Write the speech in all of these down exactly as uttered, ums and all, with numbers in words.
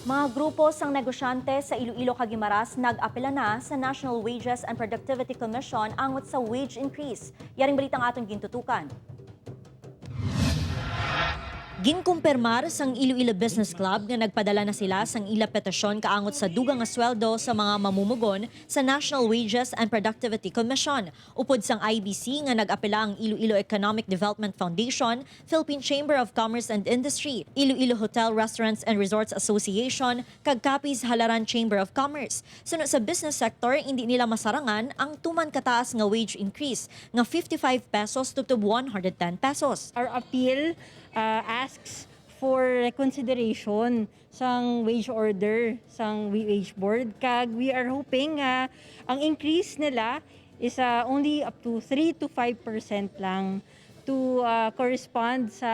Mga grupo sang negosyante sa Iloilo kag Guimaras nag-apela na sa National Wages and Productivity Commission angot sa wage increase. Yaring balita ang aton gintutukan. Ginkumpirmar sang Iloilo Business Club nga nagpadala na sila sang ila petisyon kaangot sa dugang nga sweldo sa mga mamumugon sa National Wages and Productivity Commission. Upod sang I B C nga nag-apela ang Iloilo Economic Development Foundation, Philippine Chamber of Commerce and Industry, Iloilo Hotel, Restaurants and Resorts Association, kag Capiz Halaran Chamber of Commerce. Suno sa business sector, indi nila masarangan ang tuman kataas nga wage increase nga fifty-five pesos tubtob one hundred ten pesos. Our appeal, uh, asks for reconsideration sang wage order sang wage board, kag we are hoping nga ang increase nila is, uh, only up to three to five percent lang to, uh, correspond sa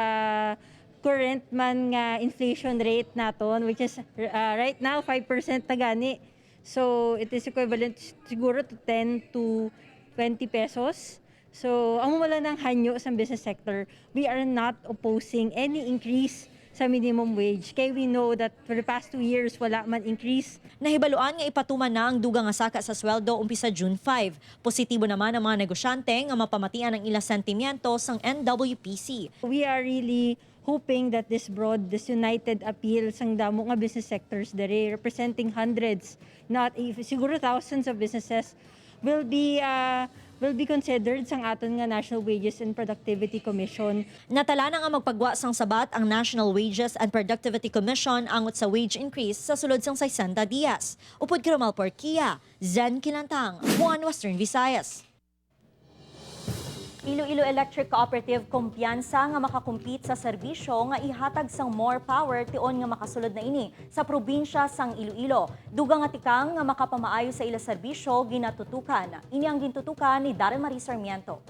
current man nga inflation rate naton, which is, uh, right now five percent na gani. So it is equivalent siguro to ten to twenty pesos. So amo wala nang hanyo sa business sector. We are not opposing any increase sa minimum wage, kay we know that for the past two years wala man increase. Nahibaluan nga ipatuman na ang dugang nga saka sa sweldo umpisa June five. Positibo naman ang mga negosyante nga mapamatian ang ila sentimiento sang N W P C. We are really hoping that this broad, this united appeal sang damo nga business sectors diri, representing hundreds, not if, siguro thousands of businesses, will be, uh, will be considered sang aton nga National Wages and Productivity Commission. Natala na nga magpagwa sang sabat ang National Wages and Productivity Commission angot sa wage increase sa sulod sang sesenta dias. Upod kay Romel Porquia, Zen Kilantang, One Western Visayas. Iloilo Electric Cooperative kumpiyansa nga makakumpit sa serbisyo nga ihatag sang More Power tion nga makasulod na ini sa probinsya sang Iloilo. Dugang nga tikang nga makapamaayo sa ila serbisyo ginatutukan. Ini ang gintutukan ni Darren Marie Sarmiento.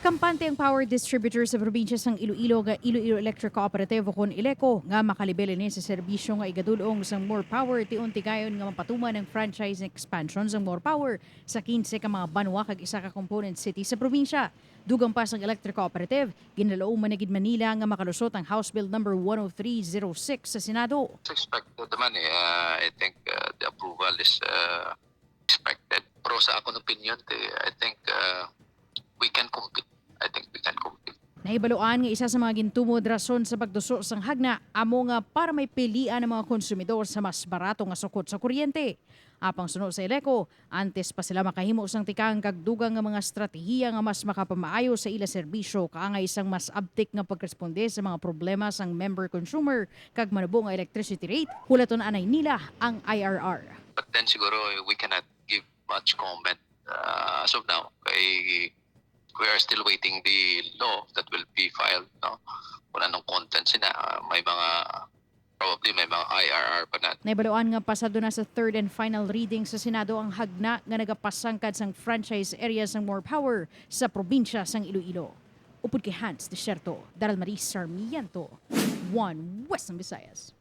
Kampante ang power distributor sa probinsya sang Iloilo nga Iloilo Electric Cooperative o kon ILECO nga makalibel ini sa serbisyo nga igadul-ong sang More Power tion tigayon nga mapatuman ang franchise expansion sang More Power sa quince ka mga banwa kag isa ka component city sa probinsya. Dugang pa sang electric cooperative, ginalauman na gid man nila nga makalusot ang House Bill number one oh three zero six sa Senado. It's expected naman eh. Uh, I think, uh, the approval is, uh, expected. Pero sa akong opinion, eh, I think, uh, we can compete. I think we can compete. Nahibaluan nga isa sa mga gintumod rason sa pagduso sang hagna amo nga para may pilian ang mga konsumidor sa mas barato nga sukot sa kuryente. Apang suno sa ILECO, antes pa sila makahimo sang tikang kag dugang nga mga estratehiya nga mas makapamaayo sa ila serbisyo kaangay sang mas abtik nga pagresponde sa mga problema sang member consumer kag manubo nga electricity rate, hulaton anay nila ang I R R. But then siguro we cannot give much comment, uh, as of now. Kay we are still waiting the law that will be filed, no? Kung anong content sina, uh, may mga, probably may mga I R R pa na. Nahibaluan nga pasado na sa third and final reading sa Senado ang hagna nga nagapasangkad sang franchise area sang More Power sa probinsya sang Iloilo. Upod kay Hans Desierto, Daryl Marie Sarmiento, One Western Visayas.